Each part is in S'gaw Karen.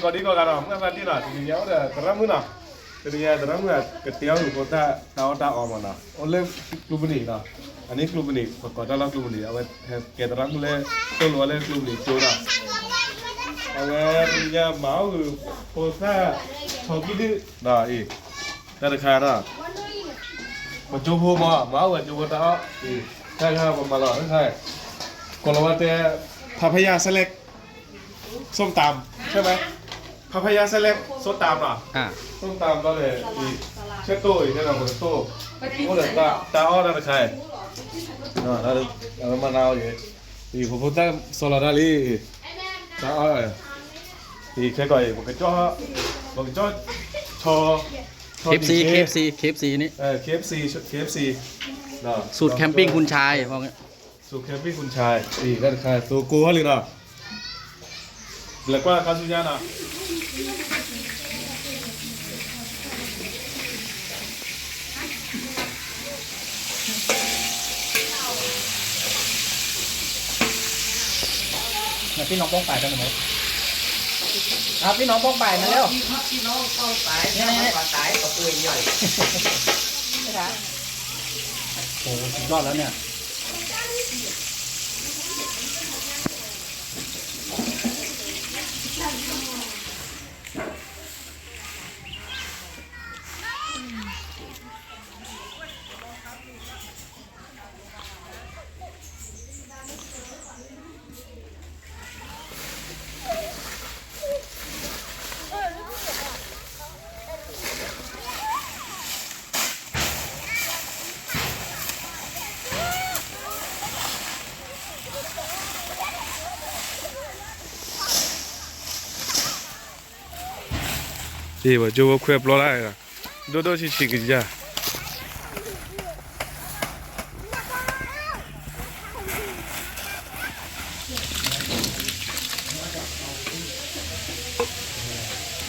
ကိးဒံကိးဂၤနီၤ မုၢ်ဘၣ်တ့ၢ်နီၤ တနံၤညါအိၣ်ဒီးသရၣ်မုၣ်နီၤ, တနံၤညါသရၣ်မုၣ်ကတဲအီၣ်ဟံၣ်ဖိသၣ်တၢ်အီၣ်တၢ်အီမးနီၤ, အိၣ်လၢကျူပနံာ်နီၤ, အန့ၣ်ကျူပနံာ် ပကိးတၢ်လၢကျူပနံာ် အဝဲဟဲကဲသရၣ်မုၣ်လၢ သိၣ်လိဝဲလၢကျူပနံာ်ကၠိနီၤ, အဝဲတနံၤညါမၤအီၣ်ဟံၣ်ဖိသၣ် ထီကံၢ်ဒုၣ်နီၤအံၤ, တၢ်တခါနီၤ ပကၠိဖိမး မၤအီၣ်ဝဲကၠိဖိတၢ်အီၣ်အံၤ, တၢ်တခါပမၤလီၤတခါ, ကိးလီၤဝဲတဲ ဖါဖယားစဲးလဲး ส้มตำ ใช่ไหม ဖါဖယားစဲးလဲး ส้มตำ နီၤ, ส้มตำ ဒီး ဆဲးတိၣ်အံၤ တဲဒီးပကတိၣ် အိၣ်ဒီးတၢ်အီၣ်တၢ်တခါအံၤ, မၤနၤအီၤအံၤ, အံၤဖိဖိသၣ်စီလီၤတၢ်လံ, တၢ်အီၣ် အံၤခဲကီၢ်အံၤ ပကကၠီ ပကကၠီ ဆီ ဆီ K F C K F C K F C นี่ เออ เคเอฟซี เคเอฟซี เนาะ สูตรแคมปิ้งคุณชาย พวกนี้ สูตรแคมปิ้งคุณชาย นี่ด้านข้างตัวโกเขาเลยเนาะ แล้วก็ข้าวสุญญาเนาะ พี่น้องป้องไปกันหมด ครับ พี่น้องป้องไปมาแล้ว พี่น้องป้องไป นี่ นี่ นี่ มาตายกับปืนใหญ่ โอ้โห สุดยอดแล้วเนี่ย အ့ၣ် ပှၤကၠိဖိခွဲးပျီလၢ်လၢ်, ဒိၣ်ဒိၣ်ဆံးဆံးကယၤ,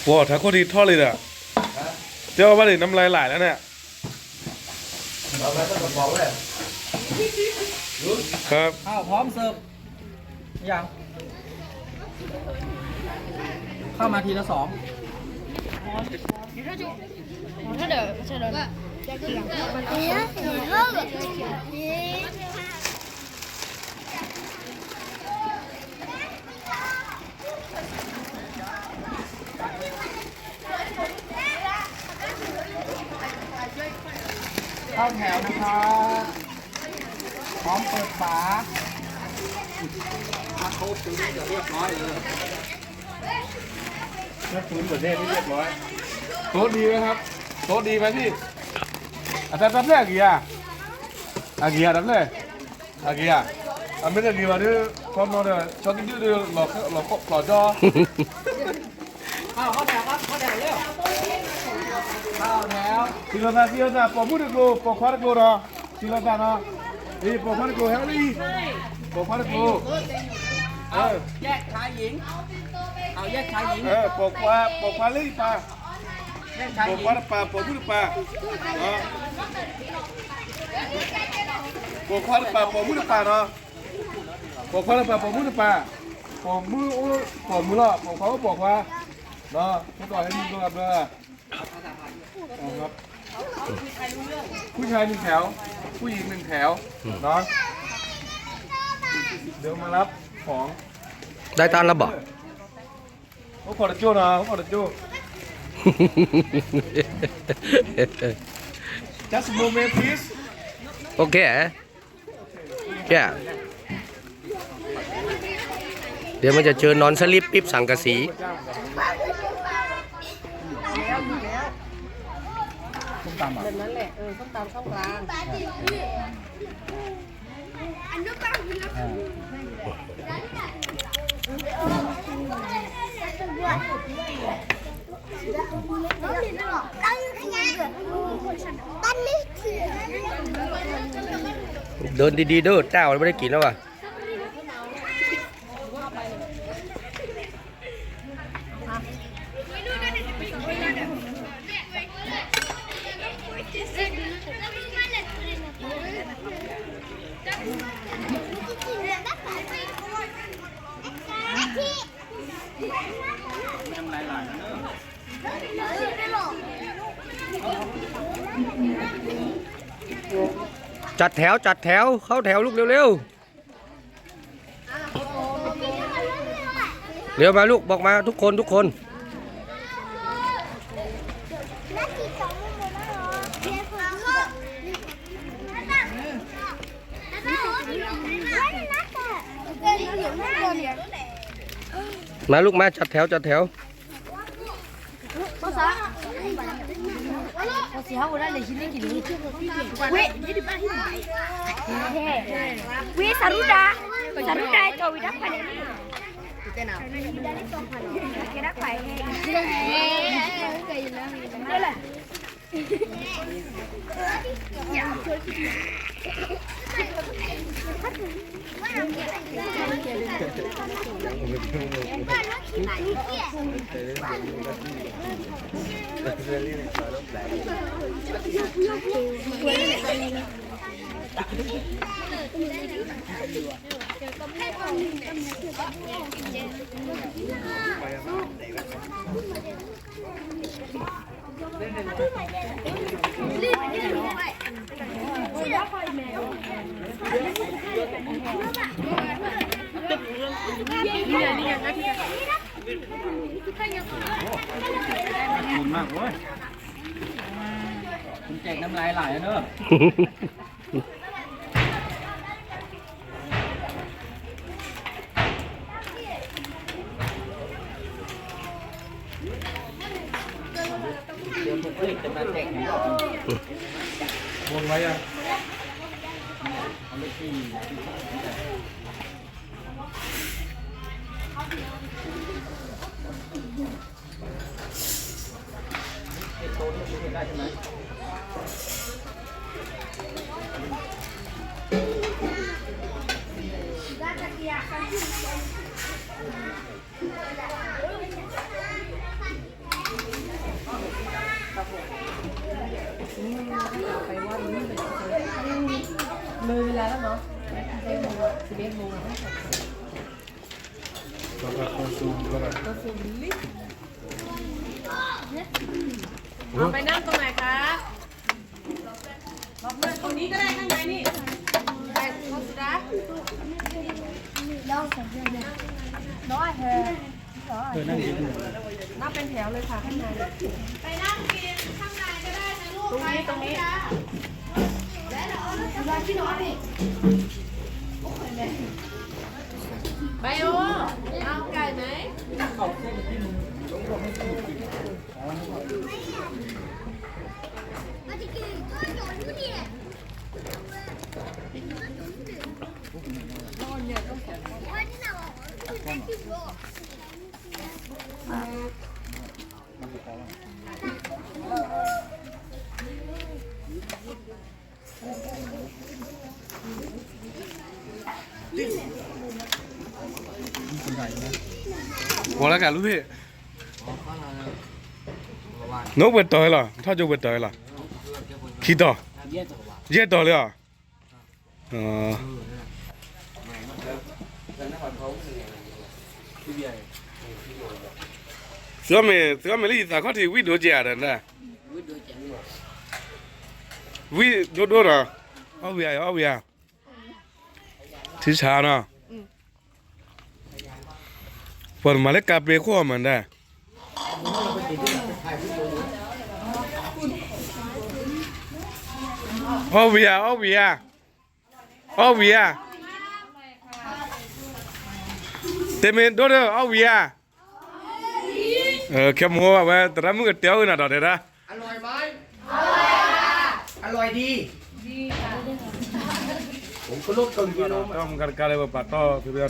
ပှၤထးခိၣ်ထံထီၣ်လံဒီး, တဲအီၣ်ဘၣ်ဒံး น้ำลายไหลแล้วเนี่ย ครับ อ้าว พร้อมเสิร์ฟยัง เข้ามาทีละสอง ถ้าเดี๋ยวถ้าเดี๋ยวก็จะเถียง เข้าแถวนะครับ พร้อมเปิดฝา ถ้าโต๊ะพื้นจะเรียบร้อยเลย ถ้าพื้นเหมือนเทพไม่เรียบร้อย โต๊ะดีไหมครับ โต๊ะดีไหมพี่ อาจารย์รับแรกกี่อ่ะ อากี่อ่ะรับแรก အဂ့ၤဧါ, အမ့ၢ်တဂ့ၤဘၣ်ဒီး ခီနီဒီး ဆီကံၣ်ဒုၣ်ဒီး လီၤခီၣ်ဖျိးဒီး เข้าแถวครับ เข้าแถวเร็ว เข้าแถว စံးလီၤသး စံးလီၤသး ပိာ်မုၣ်တကျိၤ ပိာ်ခွါတကျိၤဒီး စံးလီၤသးနီၤ, အ့ၣ် ပိာ်ခွါတကျိၤ ဟဲလံ, ပိာ်ခွါတကျိၤ เอาแยกชายหญิง เอาแยกชายหญิง ပိာ်ခွါ ပိာ်ခွါလၢယပၢ် ပိာ်ခွါတပၤ ပိာ်မုၣ်တပၤ, ပိာ်ခွါတပၤ ပိာ်မုၣ်တပၤနီၤ, ပိာ်ခွါတပၤ ပိာ်မုၣ်တပၤ, ပိာ်မုၣ်အိၣ်ပိာ်မုၣ်လီၤ ပိာ်ခွါအိၣ်ပိာ်ခွါ, ဟဲကီးဟဲမံၤဘျီဘျီ, ผู้ชายหนึ่งแถว ผู้หญิงหนึ่งแถวเนาะ เดี๋ยวมารับของ ได้ตังค์แล้วบ่ အိၣ်ခိးတကၠိၢ်နီၤ အိၣ်ခိးတကၠိၢ် Just a moment please. โอเค ကဲ เดี๋ยวมันจะเจอนอนสลิปปิ๊บสังกะสี แบบนั้นแหละ เออ ส้มตำช่องกลาง เดินดีๆ เด้อ เจ้ามันไม่ได้กินแล้วว่ะ น้ำลาย จัดแถว จัดแถว เข้าแถวลูกเร็วๆ เร็วมาลูก บอกมาทุกคน ทุกคน มาลูกมา จัดแถว จัดแถว ဝံသရူဒၣ်, သရူဒၣ် ကဝံတၢ်ခွါန့ၣ်, ကဲတၢ်ခွါန့ၣ်, ขอบคุณมากเว้ย คุณแจกน้ำลายไหลอะเนอะ เดี๋ยวผมผลิตจะมาแจกไง บนไว้อะ เอาเลขที่ เลยเวลาแล้วเนาะ สิบเอ็ดโมงแล้ว สิบเอ็ดโมงแล้ว เอาไปนั่งตรงไหนคะ ตรงนี้ก็ได้ข้างในนี่ ไปโคสุดา น้อยเธอ เออ นั่งยืน นั่งเป็นแถวเลยค่ะข้างใน ไปนั่งกินข้างในก็ได้นะลูก ตรงนี้ ตรงนี้ ไปโอ เอาไก่ไหม ဝီၤလၢကလူၢ်ဖ့ၣ် နအိၣ်ပှဲၤတီၤလီၤ ထီၣ်ကၠိပှဲၤတီၤလီၤ ခံတီၤ ယဲၢ်တီၤလံဧါ သုမ့ၢ် သုမ့ၢ်လၢယသးခီၣ်ထံး ဝံၣ်ဒိၣ်ကဲဧါဒီး ဝံၣ်ဒိၣ်ဒိၣ်နီၤ အီၣ်ဝံၤဧါ အီၣ်ဝံၤဧါ ထံဆါနီၤ ပှၤတမၤလၢကါပ့ၤခိၣ်အီၤမးဒၣ် အီၣ်ဝံၤဧါ အီၣ်ဝံၤဧါ အီၣ်ဝံၤဧါ တဲမ့ၢ်ဒိၣ်ဒီး အီၣ်ဝံၤဧါ ခဲမဟိဝဲ သရၣ်မုၣ်ကတဲအီၤဂ့ၤနၤဒီးတဲဒၣ် အီၣ်ဝံၤဧါ အီၣ်ဝံၤဧါ တၢ်မုၢ်ကါတကါလၢပပာ်တီၢ်ဖဲဖဲအီၤ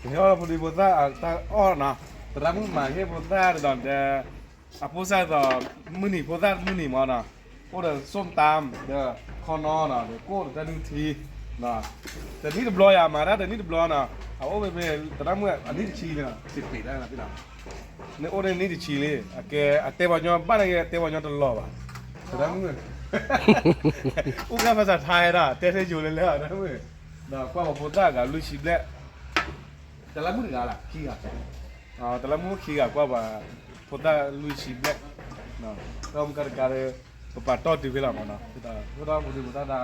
နီၤ ပဟ့ၣ်အီၣ်ဖိဒံဖိသၣ်အတၢ်အီၣ်နီၤ သရၣ်မုၣ်မၤဟ့ၣ်ဖိသၣ်ဒီးတဲ အဖိသၣ်သိး မုၢ်နံၤဖိသၣ်မုၢ်နံၤမးနီၤ အိၣ်ဒီး ส้มตำ ဒီး ခီနီနီၤ ဒီးကိၣ်ဒီးတၢ်နုၢ်ထံ တနံၣ်တဘျီယၤမၤတၢ်တနံၣ်တဘျီနီၤ အအိၣ်ဖဲဖဲ သရၣ်မုၣ်အနံၣ်တဆံလံနီၤ စံးပ့းတၢ်နီၤ နအိၣ်န့ၣ်နံၣ်တဆံလံ အကဲ အတဲပှၤညီ ဘၣ်န့ၣ်က့ တဲပှၤညီတလီၤဘၣ် သရၣ်မုၣ် အိၣ်ကါဖးစးထါဟဲဒၣ် တဲထဲယိၤလဲၤလဲၤ သရၣ်မုၣ် ဒီးကွၢ်ပှၤဖိသၣ်အဂၤလွံၢ်ဆံဘျဲၣ် တလးမုၣ်တဂၤလၢ ခံဂၤ တလးမုၣ်ခံဂၤကွၢ်ပှၤ ဖိသၣ်လွံၢ်ဆံဘျဲၣ် တၢ်မုၢ်ကါတကါလၢ ပပာ်တီၢ်တုၤဖဲလီၤမးနီၤ ဒီးဖိသၣ်ဖိဒံဖိသၣ်တၢ်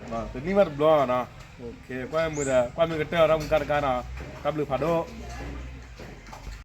တနံၣ်ဘၣ်တဘျီနီၤ, ကွၢ်မ့ၢ်ဒီး ကွၢ်မ့ၢ်ကတၢၢ်ဒီးမူကါတကါနီၤ, တၢ်ဘျုးဖးဒိၣ်